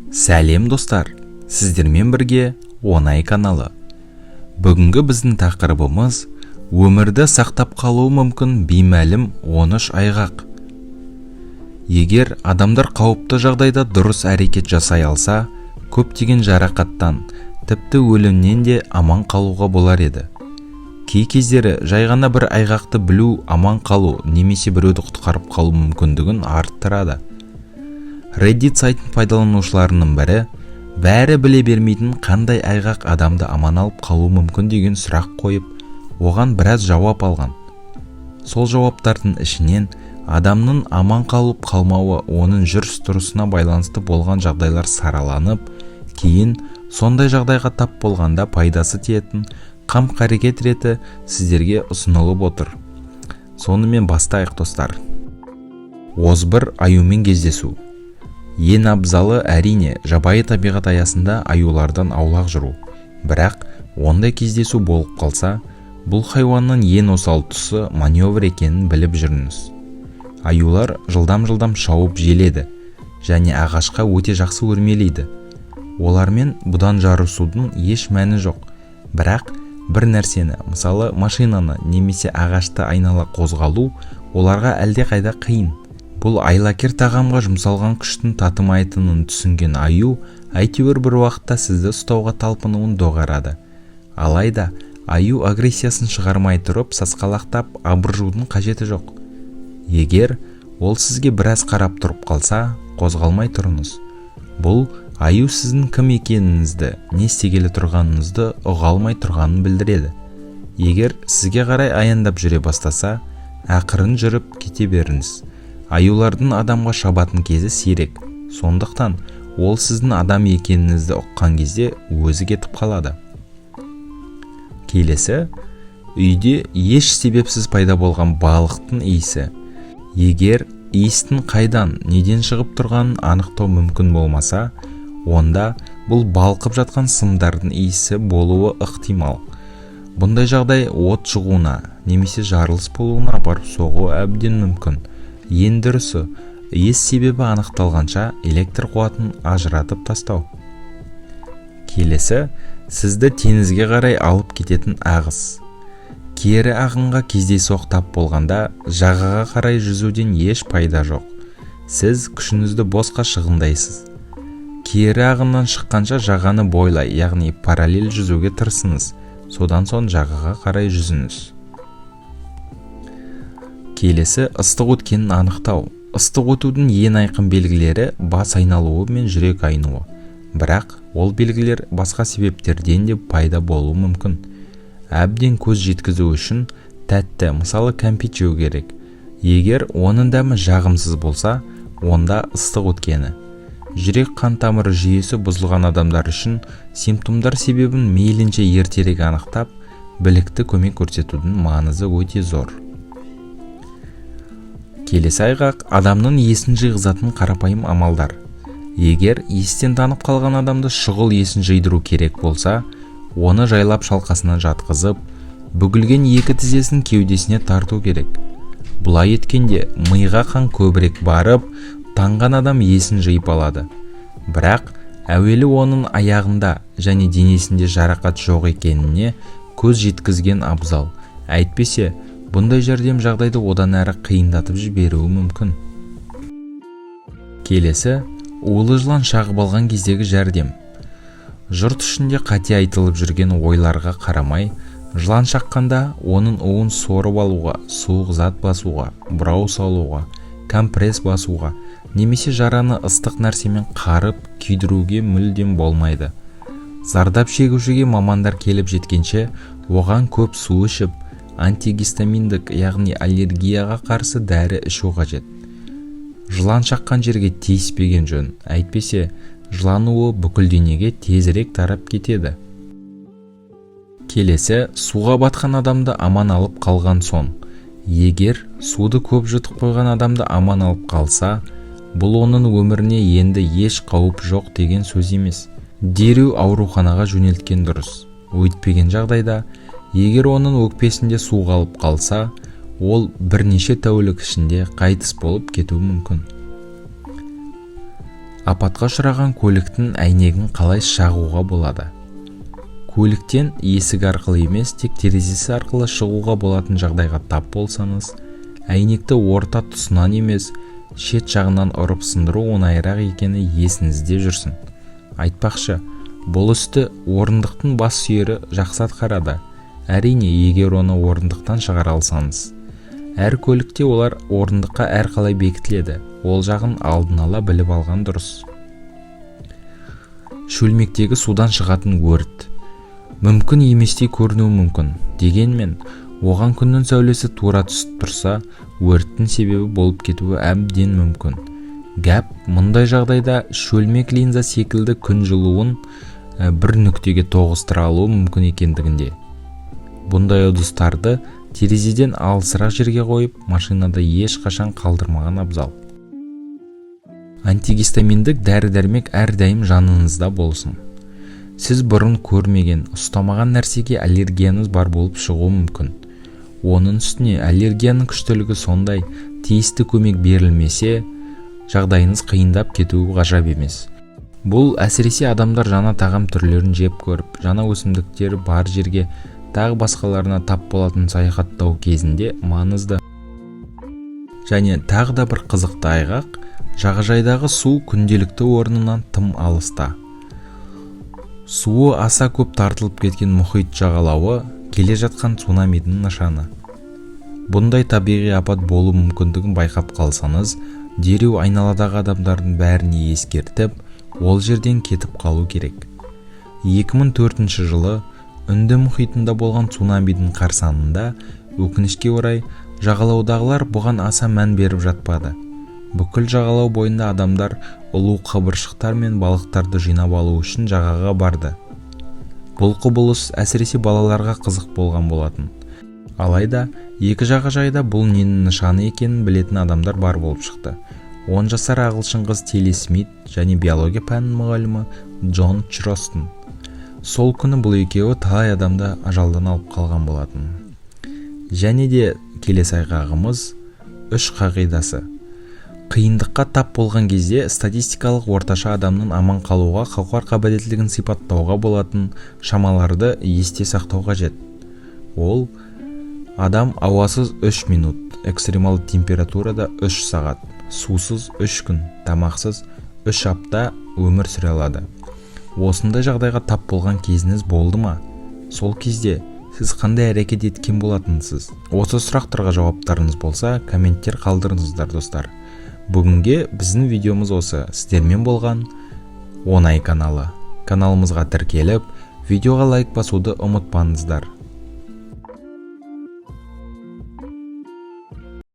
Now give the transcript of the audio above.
Сәлем, достар! Сіздермен бірге Оңай каналы. Бүгінгі біздің тақырыбымыз: өмірді сақтап қалуы мүмкін беймәлім 13 айғақ. Егер адамдар қауіпті жағдайда дұрыс әрекет жасай алса, көптеген жарақаттан, тіпті өлімнен де аман қалуға болар еді. Кей кездері жай ғана бір айғақты білу аман қалу немесе біреуді құтқарып қалу мүмкіндігін арттырады. Reddit сайтын пайдаланушыларының бірі бәрі біле бермейтін қандай айғақ адамды аман алып қалуы мүмкін деген сұрақ қойып, оған біраз жауап алған. Сол жауаптардың ішінен адамның аман қалып қалмауы оның жүріс-тұрысына байланысты болған жағдайлар сараланып, кейін сондай жағдайға тап болғанда пайдасы тиетін қам қарекет реті сіздерге ұсынылып отыр. Сонымен, бастайық, достар. Озбыр аюмен кездесу. Ең абзалы, әрине, жабайы табиғат аясында аюлардан аулақ жүру. Бірақ ондай кездесу болып қалса, бұл хайуанның ең осал тұсы маневр екенін біліп жүріңіз. Аюлар жылдам-жылдам шауып желеді және ағашқа өте жақсы өрмелейді. Олармен бұдан жарысудың еш мәні жоқ. Бірақ бір нәрсені, мысалы, машинаны немесе ағашты айнала қозғалу оларға әлдеқайда қиын. Бұл айлакер тағамға жұмсалған күштің татымайтынын түсінген аю әйтеуір бір уақытта сізді ұстауға талпынуын доғарады. Алайда аю агрессиясын шығармай тұрып, сасқалақтап абыржудың қажеті жоқ. Егер ол сізге біраз қарап тұрып қалса, қозғалмай тұрыңыз. Бұл аю сіздің кім екеніңізді, не істегелі тұрғаныңызды ұға алмай тұрғанын білдіреді. Егер сізге қарай аяңдап жүре бастаса, ақырын жүріп кете беріңіз. Аюлардың адамға шабатын кезі сирек, сондықтан ол сіздің адам екеніңізді ұққан кезде өзі кетіп қалады. Келесі: үйде еш себепсіз пайда болған балықтың иісі. Егер иістің қайдан, неден шығып тұрғанын анықтау мүмкін болмаса, онда бұл балқып жатқан сымдардың иісі болуы ықтимал. Бұндай жағдай от шығуына немесе жарылыс болуына апарып соғуы әбден мүмкін. Ең дұрысы, иіс себебі анықталғанша электр қуатын ажыратып тастау. Келесі: сізді теңізге қарай алып кететін ағыс. Кері ағынға кездейсоқ тап болғанда, жағаға қарай жүзуден еш пайда жоқ, сіз күшіңізді босқа шығындайсыз. Кері ағыннан шыққанша жағаны бойлай, яғни параллель жүзуге тырысыңыз. Содан соң жағаға қарай жүзіңіз. Келесі: ыстық өткенін анықтау. Ыстық өтудің ең айқын белгілері – бас айналуы мен жүрек айнуы. Бірақ ол белгілер басқа себептерден де пайда болуы мүмкін. Әбден көз жеткізу үшін тәтті, мысалы, кәмпит жеу керек. Егер оның дәмі жағымсыз болса, онда ыстық өткені. Жүрек қан тамыры жүйесі бұзылған адамдар үшін симптомдар себебін мейлінше ертерек анықтап, білікті көмек көрсетудің маңызы өте зор. Келесі айғақ: адамның есін жиғызатын қарапайым амалдар. Егер естен танып қалған адамды шұғыл есін жидыру керек болса, оны жайлап шалқасынан жатқызып, бүгілген екі тізесін кеудесіне тарту керек. Бұлай еткенде миға қан көбірек барып, танған адам есін жиып алады. Бірақ әуелі оның аяғында және денесінде жарақат жоқ екеніне көз жеткізген абзал. Әйтпесе бұндай жәрдем жағдайды одан әрі қиындатып жіберуі мүмкін. Келесі: улы жылан шағып алған кездегі жәрдем. Жұрт ішінде қате айтылып жүрген ойларға қарамай, жылан шаққанда оның уын сорып алуға, суық зат басуға, бұрау салуға, компресс басуға немесе жараны ыстық нәрсемен қарып күйдіруге мүлдем болмайды. Зардап шегушіге мамандар келіп жеткенше, оған көп су ішіп, антигистаминдік, яғни аллергияға қарсы дәрі ішу қажет. Жылан шаққан жерге тиіспеген жөн, әйтпесе жылан уы бүкіл денеге тезірек тарап кетеді. Келесі: суға батқан адамды аман алып қалған соң. Егер суды көп жұтып қойған адамды аман алып қалса, бұл оның өміріне енді еш қауіп жоқ деген сөз емес. Дереу ауруханаға жөнелткен дұрыс. Өйтпеген жағдайда, егер оның өкпесінде су қалып қалса, ол бірнеше тәулік ішінде қайтыс болып кетуі мүмкін. Апатқа ұшыраған көліктің әйнегін қалай шағуға болады? Көліктен есік арқылы емес, тек терезесі арқылы шығуға болатын жағдайға тап болсаңыз, әйнекті орта тұсынан емес, шет жағынан ұрып сындыру оңайырақ екені есіңізде жүрсін. Айтпақшы, бұл істі орындықтың бас сүйері жақсы атқарады, әрине, егер оны орындықтан шығара алсаңыз. Әр көлікте олар орындыққа әрқалай бекітіледі, ол жағын алдын ала біліп алған дұрыс. Шөлмектегі судан шығатын өрт мүмкін еместей көрінуі мүмкін, дегенмен оған күннің сәулесі тура түсіп тұрса, өрттің себебі болып кетуі әбден мүмкін. Гәп мұндай жағдайда шөлмек линза секілді күн жылуын бір нүктеге тоғыстыра алуы мүмкін екендігінде. Бұндай ыдыстарды терезеден алысырақ жерге қойып, машинада ешқашан қалдырмаған абзал. Антигистаминдік дәрі-дәрмек әрдайым жаныңызда болсын. Сіз бұрын көрмеген, ұстамаған нәрсеге аллергияңыз бар болып шығуы мүмкін. Оның үстіне аллергияның күштілігі сондай, тиісті көмек берілмесе, жағдайыңыз қиындап кетуі ғажап емес. Бұл әсіресе адамдар жаңа тағам түрлерін жеп көріп, жаңа өсімдіктер бар жерге, тағы басқаларына тап болатын саяхаттау кезінде маңызды. Және тағы да бір қызықты айғақ: жағажайдағы су күнделікті орнынан тым алыста. Суы аса көп тартылып кеткен мұхит жағалауы келе жатқан цунамидің нышаны. Бұндай табиғи апат болу мүмкіндігін байқап қалсаңыз, дереу айналадағы адамдардың бәріне ескертіп, ол жерден кетіп қалу керек. 2004 жылы Үнді мұхитында болған цунамидің қарсаңында, өкінішке орай, жағалаудағылар бұған аса мән беріп жатпады. Бүкіл жағалау бойында адамдар ұлу қабыршықтар мен балықтарды жинап алу үшін жағаға барды. Бұл құбылыс әсіресе балаларға қызық болған болатын. Алайда екі жағажайда бұл ненің нышаны екенін білетін адамдар бар болып шықты: 10 жасар ағылшын қыз Телли Смит және биология пәнінің мұғалімі Джон Чростон. Сол күні бұл екеуі талай адамды ажалдан алып қалған болатын. Және де келесі айғағымыз: үш қағидасы. Қиындыққа тап болған кезде статистикалық орташа адамның аман қалуға қауқар қабілеттілігін сипаттауға болатын шамаларды есте сақтау қажет. Ол адам ауасыз 3 минут, экстремалды температурада 3 сағат, сусыз 3 күн, тамақсыз 3 апта өмір сүре алады. Осындай жағдайға тап болған кезіңіз болды ма? Сол кезде сіз қандай әрекет еткен болатынсыз? Осы сұрақтарға жауаптарыңыз болса, комменттер қалдырыңыздар, достар. Бүгінге біздің видеомыз осы. Сіздермен болған Оңай каналы. Каналымызға тіркеліп, видеоға лайк басуды ұмытпаңыздар.